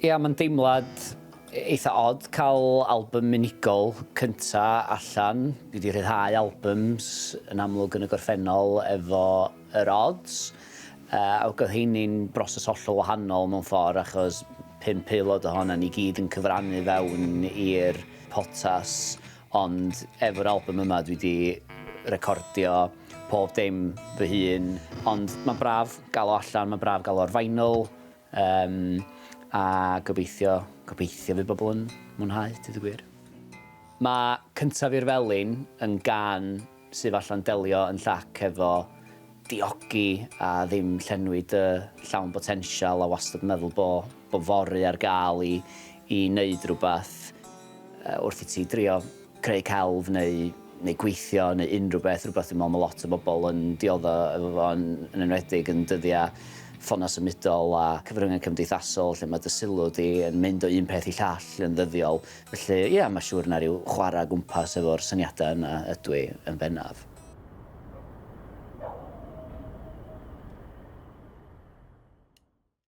Ia, mae'n deimlad eitha od cael album unigol cynta allan. Dwi wedi rhyddhau albums yn amlwg yn y gorffennol efo yr Odds. Ac oedd heini'n broses hollol wahanol mewn ffordd, achos pump aelod ohona ni gyd yn cyfrannu fewn i'r potas, ond efo'r album yma dwi wedi recordio pob dim fy hun. Ond mae'n braf gael o allan, mae'n braf gael o ar vinyl, a gobeithio, gobeithio fydd bobl yn mwynhau, dweud y gwir. Mae Cyntaf i'r Felin yn gân sydd falle'n delio yn llac efo diogi a ddim llenwi dy llawn botensial a wastad yn meddwl bo fory ar gael i wneud rhywbeth wrth i ti drio creu celf neu gweithio neu unrhyw beth, rhywbeth dwi'n meddwl mae lot o bobl yn diodda efo fo yn enwedig yn dyddiau ffonau symudol a cyfryngau cymdeithasol lle mae dy sylw di yn mynd o un peth i llall yn ddyddiol. Felly ie, yeah, mae siŵr na rhyw chwarae gwmpas efo'r syniadau yna ydw i yn bennaf.